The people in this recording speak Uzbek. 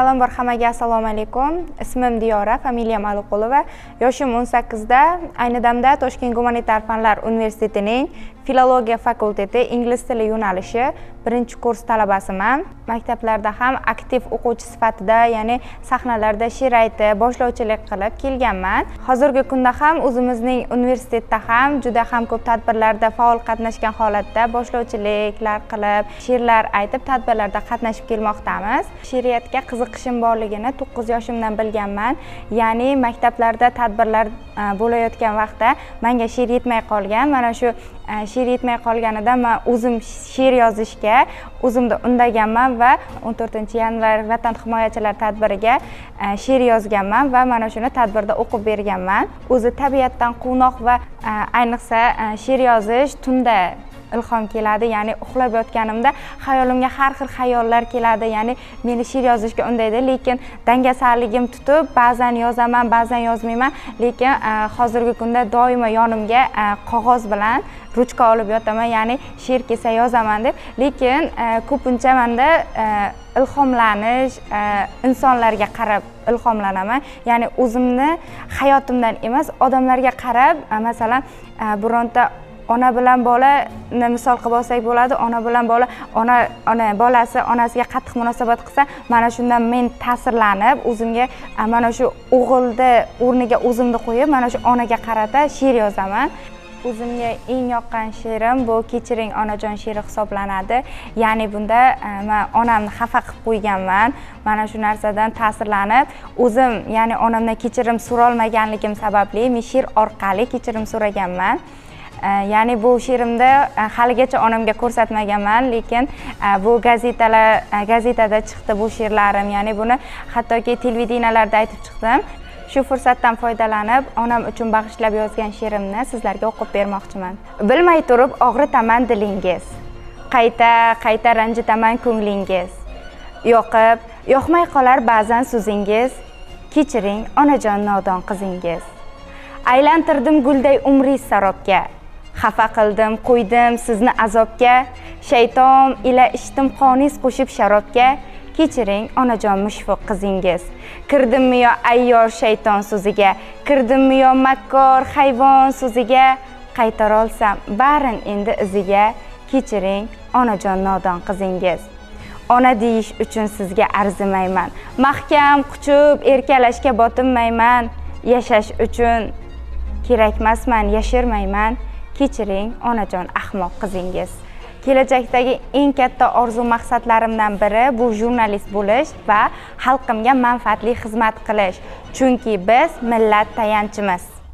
Avvalambor hammaga assalomu alaykum. Ismim Diyora, familiyam Aliqulova. Yoshim 18 da. Ayni damda Toshkent gumanitar fanlar universitetining filologiya fakulteti ingliz tili yo'nalishi birinchi kurs talabasiman. Maktablarda ham aktiv o'quvchi sifatida, ya'ni sahnalarda she'r aytib, boshlovchilik qilib kelganman. Hozirgi kunda ham o'zimizning universitetda ham juda ham ko'p tadbirlarda faol qatnashgan holatda boshlovchiliklar qilib, she'rlar aytib, tadbirlarda qatnashib kelmoqdamiz. She'riyatga qiziqishim borligini 9 yoshimdan bilganman, ya'ni maktablarda tadbirlar bo'layotgan vaqtda manga she'r yetmay qolgan. Mana shu she'r yetmay qolganida man o'zim she'r yozishga o'zimni undaganman va 14-yanvar Vatan himoyachilari tadbiriga she'r yozganman va mana shuni tadbirda o'qib berganman. O'zi tabiatdan quvnoq va ayniqsa she'r yozish tunda ilhom keladi, ya'ni uxlab yotganimda xayolimga har xil xayollar keladi, ya'ni meni she'r yozishga undaydi. Lekin dangasaligim tutib, ba'zan yozaman, ba'zan yozmayman. Lekin hozirgi kunda doimo yonimga qog'oz bilan ruchka olib yotaman, ya'ni she'r kelsa yozaman deb. Lekin ko'pincha manda ilhomlanish insonlarga qarab ilhomlanaman, ya'ni o'zimni hayotimdan emas, odamlarga qarab. Masalan, bironta ona bilan bolani misol qilib olsak bo'ladi. Ona bilan bola, ona bolasi onasiga qattiq munosabat qilsa, mana shundan men ta'sirlanib, o'zimga mana shu o'g'ilni o'rniga o'zimni qo'yib, mana shu onaga qarata she'r yozaman. O'zimga eng yoqqan she'rim bu "Kechiring, onajon" she'ri hisoblanadi. Ya'ni bunda man onamni xafa qilib qo'yganman. Mana shu narsadan ta'sirlanib, o'zim, ya'ni onamdan kechirim so'rolmaganligim sababli men she'r orqali kechirim so'raganman. Ya'ni bu she'rimda haligacha onamga ko'rsatmaganman, lekin bu gazetada chiqdi bu she'rlarim, ya'ni buni hattoki televideniyalarda aytib chiqdim. Shu fursatdan foydalanib, onam uchun bag'ishlab yozgan she'rimni sizlarga o'qib bermoqchiman. Bilmay turib og'ritaman dilingiz, qayta qayta ranjitaman ko'nglingiz, yoqib yoqmay qolar ba'zan so'zingiz, kechiring, onajon, nodon qizingiz. Aylantirdim gulday umringiz sarobga, xafa qildim, qo'ydim sizni azobga, shayton ila ichdim qoningiz qo'shib sharobga, kechiring, onajon, mushfiq qizingiz. Kirdimmi yo ayyor shayton so'ziga, kirdimmi yo makkor hayvon so'ziga, qaytarolsam barin endi iziga, kechiring, onajon, nodon qizingiz. Ona deyish uchun sizga arzimayman, mahkam quchib erkalashga botinmayman, yashash uchun kerakmasman, yashirmayman, kechiring, onajon, ahmoq qizingiz. Kelajakdagi eng katta orzu maqsadlarimdan biri bu jurnalist bo'lish va xalqimga manfaatli xizmat qilish, chunki biz millat tayanchimiz.